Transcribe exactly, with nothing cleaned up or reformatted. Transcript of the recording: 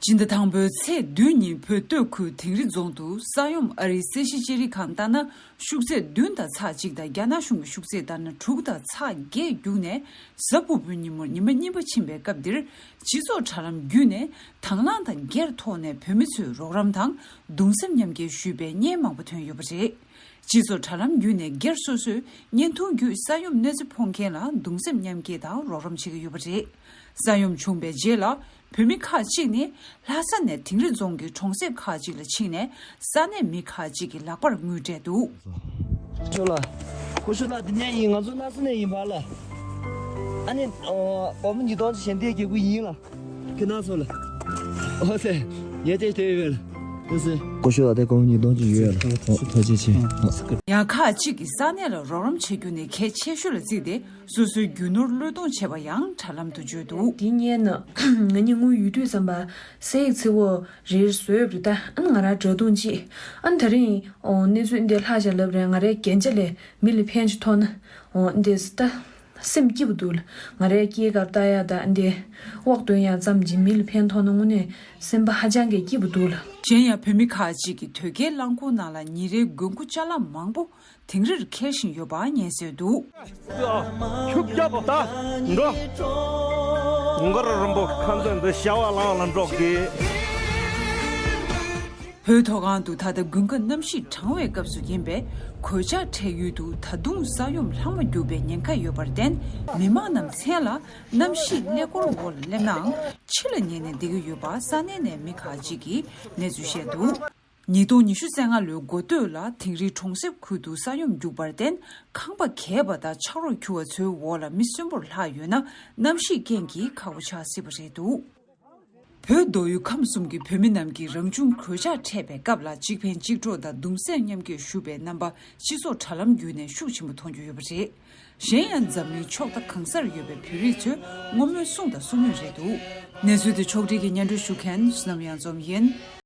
སྤྱི་ཟླ་དང་པོའི་ཚེས་བདུན་ཉིན་བོད་སྟོད་ཁུལ་དིང་རི་རྫོང་དུ་ས་ཡོམ། ཨ་རིའི་སྲིད་ཞི་ཅེ་རི་ཁང་ལྟར་ན་ཤུགས་ཚད་བདུན་དང་ཚེག་གཅིག་དང་། རྒྱ་ནག་གཞུང་གི་ཤུགས་ཚད་ལྟར་ན་དྲུག་དང་ཚེག་བརྒྱད་བརྒྱུགས་ནས། གཟའ་ཕུར་བུའི་ཉིན་མོར་ཉི་མ་གཉིས་པ་ཕྱིན་པའི་སྐབས་འདིར། སྤྱི་ཚོགས་དྲ་ལམ་བརྒྱུད་ནས་དང་བླངས་དང་སྒེར་ཐོག་ནས་བོད་མི་ཚོས་རོགས་རམ་དང་གདུང་སེམས་མཉམ་སྐྱེད་ཞུས་པའི་བརྙན་མང་པོ་ཐོན་ཡོད་པ་རེད། སྤྱི་ཚོགས་དྲ་ལམ་བརྒྱུད་ནས་སྒེར་སོ་སོས་བརྙན་ཐུང་བརྒྱུད་ས་ཡོམ་གནོད་འཚེ་ཕོག་མཁན་ལ་གདུང་སེམས་མཉམ་སྐྱེད་དང་རོགས་རམ་བྱེད་ཀྱི་ཡོད་པ་རེད། ས་ཡོམ་བྱུང་པའི་རྗེས་ལ། བོད་མི་ཁག་ཅིག་ནི་ལྷ་ས་ནས་དིང་རི་རྫོང་གི་གྲོང་གསེབ་ཁག་ཅིག་ལ་ཕྱིན་ནས། ས་གནས་མི་ཁག་ཅིག་གི་ལག་པར་དངུལ་སྤྲད་འདུག་ཆོག་ལ། སྐུ་ཞབས་ལགས། འདི་ནས་ཡིན། ང་ཚོ་ལྷ་ས་ནས་ཡིན་པ་ལ། ཨ་ནི་ཨོ། སྒོར་མོ་ཉིས་སྟོང་ཅིག་ཞལ་འདེབས་རྒྱག་གི་ཡིན་ལ། ཁྱེད་རང་ཚོ་ལ། ཨོ་ཙེ། ཡ་ཅེ་ཏེ་ཡོད་ལ། ཨོ་ཙེ། སྐུ་ཞབས་ལགས། དེ་སྒོར་མོ་ཉིས་སྟོང་ཅིག་ཡོད་ལ། ཨོ། ཐུགས་རྗེ་ཆེ། ཡང་ཁག་ཅིག་གིས་ས་གནས་ལ་རོགས་རམ་བྱེད་རྒྱུ་ནི་གལ་ཆེ་ཤོས་ལ་བརྩིས་ཏེ། སོ་སོའི་རྒྱུ་ནོར་བློས་གཏོང་བྱས་པ་ཡང་དྲ་ལམ་དུ་བརྗོད་འདུག་འདི་སྔོན་ན་ང་གཉིས་དངུལ་ཡོད་དུས་ཙམ་པ་ཟས་ཡིག་ཚི་བོ་རེ་རེ་བཟོས་ཡོད་རེད་ད། ཨ་ནི་ང་རང་འདྲ་མཐུན་ཅིག་ཨ་ནི་ད་རིང་ཨོ་གནས་ཚུལ་འདི་ལྷག་བཞག་ལབ་རེད། ང་རའི་རྒྱན་ཆ་ལས་མི་ལ་ཕན་ཅིག་ཐོགས་ན་ཨོ་འདི་ད་སེམས་སྐྱིད་པོ་འདུག་ལ། ང་རའི་སྐྱེས་སྐར་ལྟ་ཡག་ད་འདི་དབོག་འདོན་ཡག་ཙམ་གྱིས་མི་ལ་ཕན་ཐོགས་ན་དངོས་གནས་སེམས་པ་ཧ་ཅང་གི་སྐྱིད་པོ་འདུག་ལ། གཞན་ཡང་བོད་མི་ཁག་ཅིག་གིས་དོས་སྐྱེལ་རླངས་འཁོར་ནང་ལ་ཉིན་རེའི་དགོས་མཁོ་ཅ་ལག་མང་པོ་དིང་རིར་འཁྱེར་བཞིན་ཡོད་པ་ངོས་བཟུང་འདུག་ཆུ་རྒྱབ་ད་འགྲོ། དུང་དཀར་རིན་པོ་ཁ་འཛིན་འདི་བྱ་བ་ལང་ལ་འགྲོ་གི། བོད་མཐོ་སྒང་དུ་ད་ལྟ་དགུན་ཁ་གནམ་གཤིས་གྲང་བའི་སྐབས་སུ་ཡིན་པས། གོད་ཆག་འཕྲད་ཡུལ་དུ་ད་དུང་ས་ཡོམ་ལྷག་མ་རྒྱུག་པའི་ཉེན་ཁ་ཡོད་པར་བརྟེན། མི་མང་རྣམས་མཚན་ལ་གནམ་གཤིས་ཀླད་ཀོར་འོག་ལ་སླེབས་ནའང་། ཕྱི་ལ་ཉལ་ནས་བསྡད་ཀྱི་ཡོད་པ་ས་གནས་ནས་མི་ཁག་ཅིག་གིས་གནས་ཚུལ་བཤད་འདུག་ཉིས་སྟོང་ཉི་ཤུ་རྩ་ལྔ་ལོའི་འགོ་སྟོད་ལ་དིང་རི་གྲོང་གསེབ་ཁུལ་དུ་ས་ཡོམ་རྒྱུག་པར་བརྟེན། ཁང་པ་གས་པ་དང་ཆག་རོ་རྒྱུག་པ་ཚོའི་འོག་ལ་མི་གསོན་པོར་ལྷག་ཡོད་ན། གནམ་གཤིས་རྐྱེན་གྱིས་ཁག་པོ་ཆགས་སྲིད་པ་རེད་འདུག་བོད་མདོ་དབུས་ཁམས་གསུམ་གྱི་བོད་མི་རྣམས་ཀྱིས་རང་བྱུང་གོད་ཆག་འཕྲད་པའི་སྐབས་ལ་གཅིག་ཕན་གཅིག་གྲོགས་དང་གདུང་སེམས་མཉམ་སྐྱེད་ཞུ་བའི་རྣམ་པ་སྤྱི་ཚོགས་དྲ་ལམ་བརྒྱུད་ནས་ཤུགས་ཆེན་པོ་མཐོང་རྒྱུ་ཡོད་པ་རེད། གཞན་ཡང་འཛམ་གླིང་ཕྱོགས་མཐའ་གང་སར་ཡོད་པའི་བོད་རིགས་ཚོས་བསྔོ་སྨོན་གསུངས་དང་གསུང་མུས་རེད་འདུག་གནས་ཚུལ་དེ་ཕྱོགས་སྒྲིག་གིས་སྙན་སྒྲོན་ཞུ་མཁན་བསོད་ནམས་གཡང་འཛོམས་ཡིན།